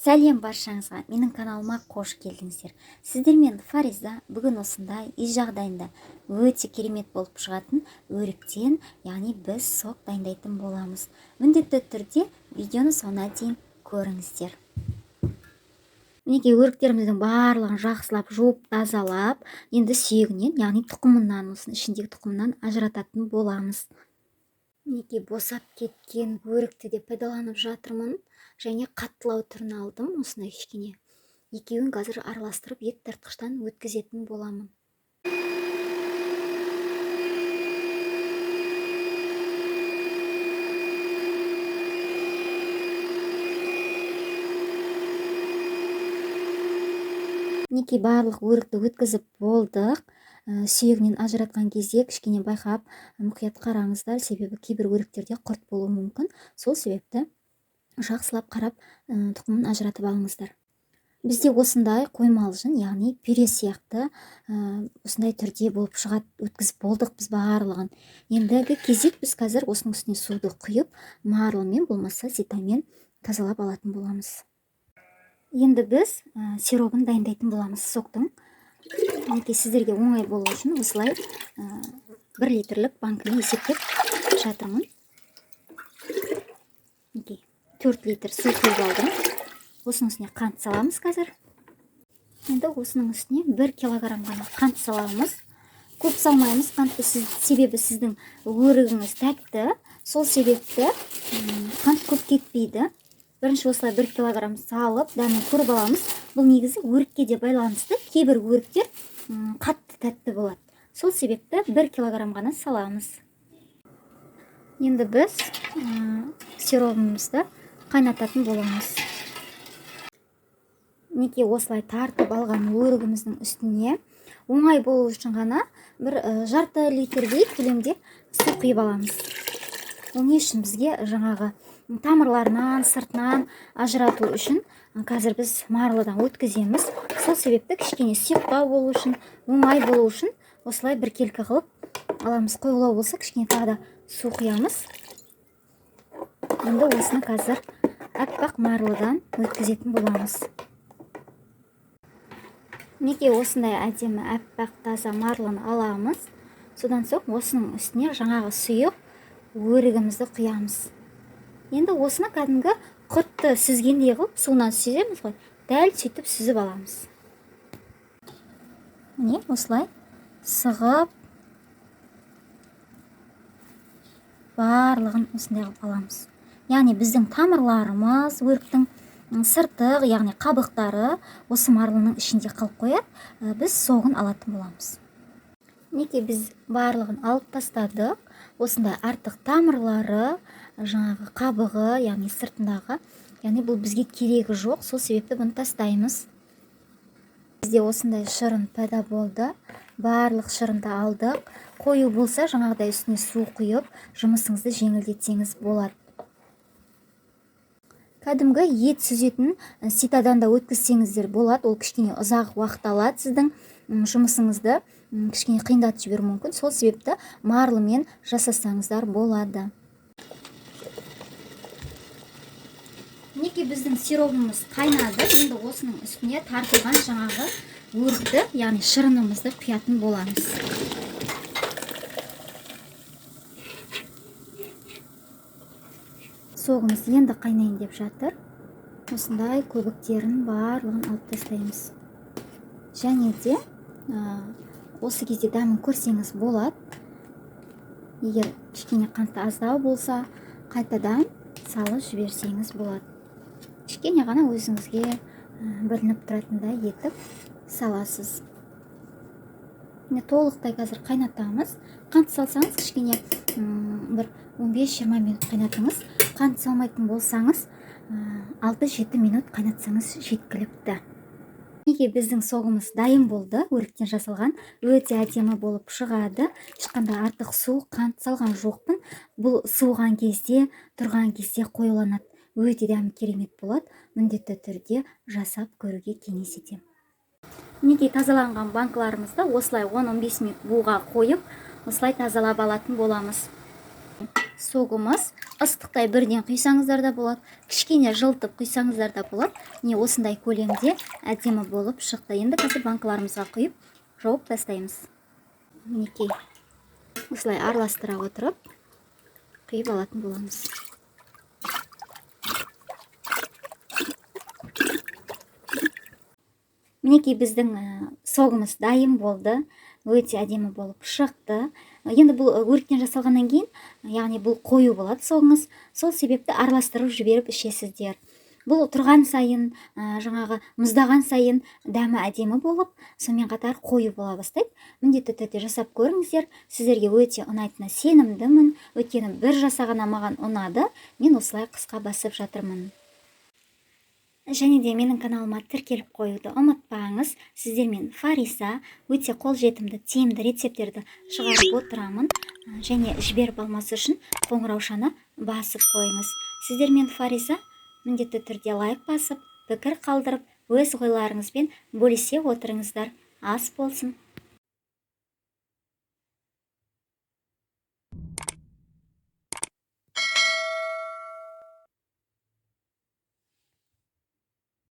Сәлем баршаңызға, менің каналыма қош келдіңіздер. Сіздермен Фариза. Бүгін осындай үй жағдайында өте керемет болып шығатын өріктен, яғни біз сок дайындайтын боламыз. Міндетті түрде видеоны соңына дейін көріңіздер. Мінекей өріктеріміздің барлығын жақсылап жуып тазалап, енді сүйегінен, яғни тұқымынан, осының ішіндегі тұқымынан ажырататын боламыз. Мінекей босап кеткен өрікті де пайдаланып жатырмын. Және қаттылау түрін алдым, осындай кішкене. Екеуін қазір араластырып ет тартқыштан өткізетін боламын. Мінекей барлық өрікті өткізіп болдық. Сүйегінен ажыратқан кезде кішкене байқап, мұқият қараңыздар, себебі кейбір өріктерде құрт болуы мүмкін. Сол себепті жақсылап қарап, тұқымын ажыратып алыңыздар. Бізде осындай қоймалжын, яғни пюре сияқты, осындай түрде болып шығады. Өткізіп болдық біз барлығын. Ендігі кезек біз қазір осының үстіне суды құйып, марлымен болмаса ситамен тазалап алатын боламыз. Енді біз сиробын дайындайтын боламыз соктың. Мінекей сіздерге оңай болу үшін осылай 1 литрлік банкіні есептеп жатырмын. Мінекей 4 литр су құйып алдым. Осының үстіне қант саламыз қазір. Енді осының үстіне 1 килограмм ғана қант саламыз. Көп салмаймыз қантты, себебі сіздің өрігіңіз тәтті. Сол себепті қант көп кетпейді. Бірінші осылай 1 килограмм салып, дәмін көріп аламыз. Бұл негізі өрікке де байланысты. Кейбір өріктер қатты тәтті болады. Сол себепті 1 килограмм ғана саламыз. Енді біз сиробымызды қайнататын боламыз. Мінекей осылай тартып алған өрігіміздің үстіне оңай болу үшін ғана бір жарты литрдей көлемде су құйып аламыз. Ол не үшін? Бізге жаңағы тамырларынан, сыртынан ажырату үшін қазір біз марлыдан өткіземіз. Сол себепті кішкене сұйықтау болу үшін, оңай болу үшін осылай біркелкі қылып аламыз. Қоюлау болса кішкене тағы да су құямыз. Енді осыны қазір аппақ марлыдан өткізетін боламыз. Мінекей осындай әдемі аппақ таза марлыны аламыз. Содан соң осының үстіне жаңағы сұйық өрігімізді құямыз. Енді осыны кәдімгі құртты сүзгендей қылып суынан сүземіз ғой, дәл сөйтіп сүзіп аламыз. Міне осылай сығып барлығын осындай қылып аламыз. Яғни біздің тамырларымыз, өріктің сырты, яғни қабықтары осы марлының ішінде қалып қояды. Біз соғын алатын боламыз. Мінекей біз барлығын алып тастадық. Осындай артық тамырлары, жаңағы қабығы, яғни сыртындағы, яғни бұл бізге керегі жоқ, сол себепті бұны тастаймыз. Бізде осындай шырын пайда болды. Барлық шырынды алдық. Қою болса, жаңағыдай үстіне су құйып, жұмысыңызды жеңілдетсеңіз болады. Кәдімгі ет сүзетін ситадан да өткізсеңіздер болады. Ол кішкене ұзақ уақыт алады, сіздің жұмысыңызды кішкене қиындатып жіберуі мүмкін. Сол себепті марлымен жасасаңыздар болады. Мінекей біздің сиробымыз қайнады. Енді осының үстіне тартылған жаңағы өрікті, яғни шырынымызды құятын боламыз. Соғымыз енді қайнайын деп жатыр. Осындай көбіктерін барлығын алып тастаймыз. Және де осы кезде дәмін көрсеңіз болады. Егер кішкене қанты аздау болса, қайтадан салып жіберсеңіз болады. Кішкене ғана өзіңізге білініп тұратындай етіп саласыз. Міне толықтай қазір қайнатамыз. Қант салсаңыз кішкене бір 15-20 минут қайнатыңыз. Қант салмайтын болсаңыз, 6-7 минут қайнатсаңыз жеткілікті. Мінекей біздің соғымыз дайын болды. Өріктен жасалған өте әдемі болып шығады. Ешқандай артық су, қант салған жоқпын. Бұл суыған кезде, тұрған кезде қоюланады. Өте дәмі керемет болады. Міндетті түрде жасап көруге кеңес етемін. Мінекей тазаланған банкаларымызды осылай 10-15 минут буға қойып, осылай тазалап алатын боламыз. Согымыз ыстықтай бірден құйсаңыздар да болады, кішкене жылытып құйсаңыздар да болады. Міне, осындай көлемде әдемі болып шықты. Енді қазір банкаларымызға құйып жауып тастаймыз. Мінекей, осылай араластыра отырып құйып алатын боламыз. Мінекей, біздің согымыз дайын болды. Өте әдемі болып шықты. Енді бұл өріктен жасалғаннан кейін, яғни бұл қою болады согыңыз. Сол себепті араластырып жіберіп ішесіздер. Бұл тұрған сайын, жаңағы мұздаған сайын дәмі әдемі болып, сонымен қатар қою бола бастайды. Міндетті түрде жасап көріңіздер. Сіздерге өте ұнайтынына сенімдімін. Өйткені бір жасағана маған ұнады. Мен осылай қысқа басып жатырмын. Және де менің каналыма тіркеліп қоюды ұмытпаңыз. Сіздермен Фариса. Өте қолжетімді, тиімді рецепттерді шығарып отырамын. Және жіберіп алмас үшін қоңыраушаны басып қойыңыз. Сіздермен Фариса. Міндетті түрде лайк басып, пікір қалдырып, өз ойларыңызбен бөлісе отырыңыздар. Ас болсын,